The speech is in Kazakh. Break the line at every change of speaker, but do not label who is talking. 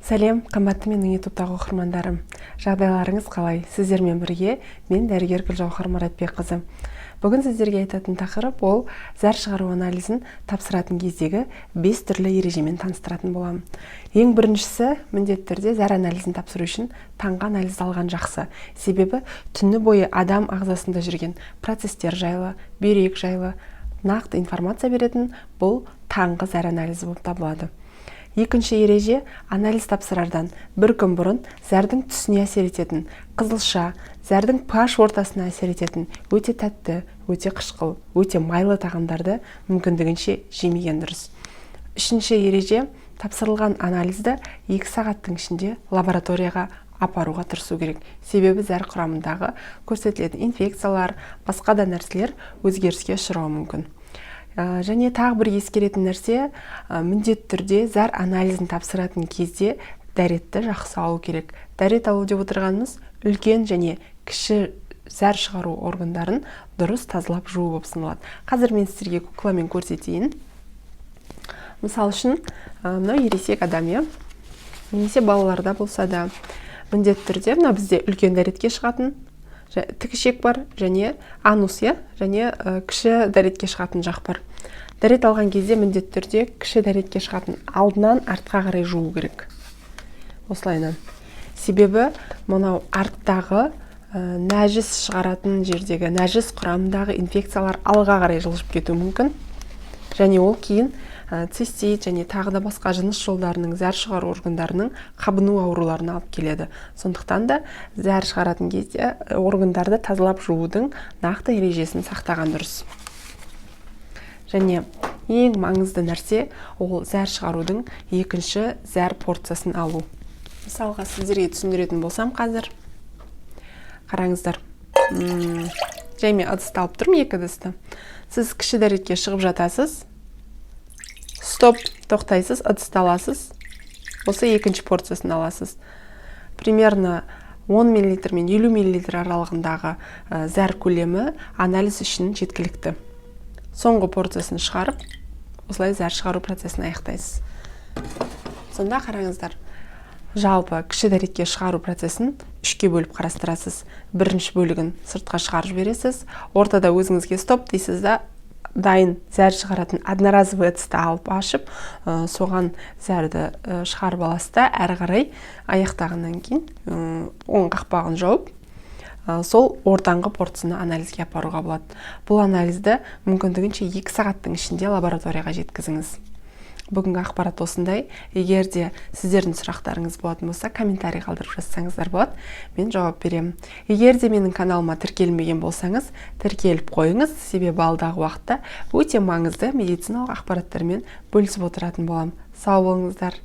Сәлем, қымбатты менің Ютубтағы оқырмандарым! Жағдайларыңыз қалай? Сіздермен бірге мен, дәрігер Гүлжауһар Маратбекқызы. Бүгін сіздерге айтатын тақырып — ол зәр шығару анализін тапсыратын кездегі бес түрлі ережемен таныстыратын боламын. Ең біріншісі: міндетті түрде зәр анализін тапсыру үшін таңғы анализ алған жақсы, себебі түні бойы адам ағзасында жүрген процесстер жайлы, бүйрек жайлы нақты информация беретін бұл таңғы зәр анализі болып табылады. Екінші ереже: анализ тапсырардан бір күн бұрын зәрдің түсіне әсер ететін қызылша, зәрдің pH ортасына әсер ететін өте тәтті, өте қышқыл, өте майлы тағамдарды мүмкіндігінше жемеген дұрыс. Үшінші ереже: тапсырылған анализді 2 сағаттың ішінде лабораторияға апаруға тырысу керек, себебі зәр құрамындағы көрсетілетін инфекциялар, басқа да нәрселер өзгеріске ұшырауы мүмкін. Және тағы бір ескеретін нәрсе: міндетті түрде зәр анализін тапсыратын кезде дәретті жақсы алу керек. Дәрет алу деп отырғанымыз — үлкен және кіші зәр шығару органдарын дұрыс тазалап жуу болып саналады. Қазір мен сіздерге кукламен көрсетейін. Мысалы үшін, мынау ересек адам, иә, немесе балаларда болса да, міндетті түрде мына бізде үлкен дәретке шығатын тік ішек бар және анус, иә, және кіші дәретке шығатын жақ бар. Дәрет алған кезде міндетті түрде кіші дәретке шығатын алдынан артқа қарай жуу керек, осылайынан, себебі мынау арттағы нәжіс шығаратын жердегі нәжіс құрамындағы инфекциялар алға қарай жылжып кетуі мүмкін және ол кейін цистит және тағы да басқа жыныс жолдарының, зәр шығару органдарының қабыну ауруларына алып келеді. Сондықтан да зәр шығаратын кезде органдарды тазалап жуудың нақты ережесін сақтаған дұрыс. Және ең маңызды нәрсе — ол зәр шығарудың екінші зәр порциясын алу. Мысалға, сіздерге түсіндіретін болсам, қазір қараңыздар. Жай мен ыдысты алып тұрмын, екі ыдысты. Сіз кіші дәретке шығып жатасыз, стоп, тоқтайсыз, ыдысты аласыз, осы екінші порциясын аласыз. Примерно 10 миллилитр мен 50 миллилитр аралығындағы зәр көлемі анализ үшін жеткілікті. Соңғы порциясын шығарып, осылай зәр шығару процесін аяқтайсыз. Сонда қараңыздар, жалпы кіші дәретке шығару процесін үшке бөліп қарастырасыз. Бірінші бөлігін сыртқа шығарып жібересіз, ортада өзіңізге стоп дейсіз да, дайын зәр шығаратын одноразовый ыдысты алып ашып, соған зәрді шығарып аласыз да, әрі қарай аяқтағаннан кейін оның қақпағын жауып, сол ортаңғы порцияны анализге апаруға болады. Бұл анализді мүмкіндігінше 2 сағаттың ішінде лабораторияға жеткізіңіз. Бүгінгі ақпарат осындай. Егер де сіздердің сұрақтарыңыз болатын болса, комментарий қалдырып жазсаңыздар болады, мен жауап беремін. Егер де менің каналыма тіркелмеген болсаңыз, тіркеліп қойыңыз, себебі алдағы уақытта өте маңызды медициналық ақпараттармен бөлісіп отыратын боламын. Сау болыңыздар!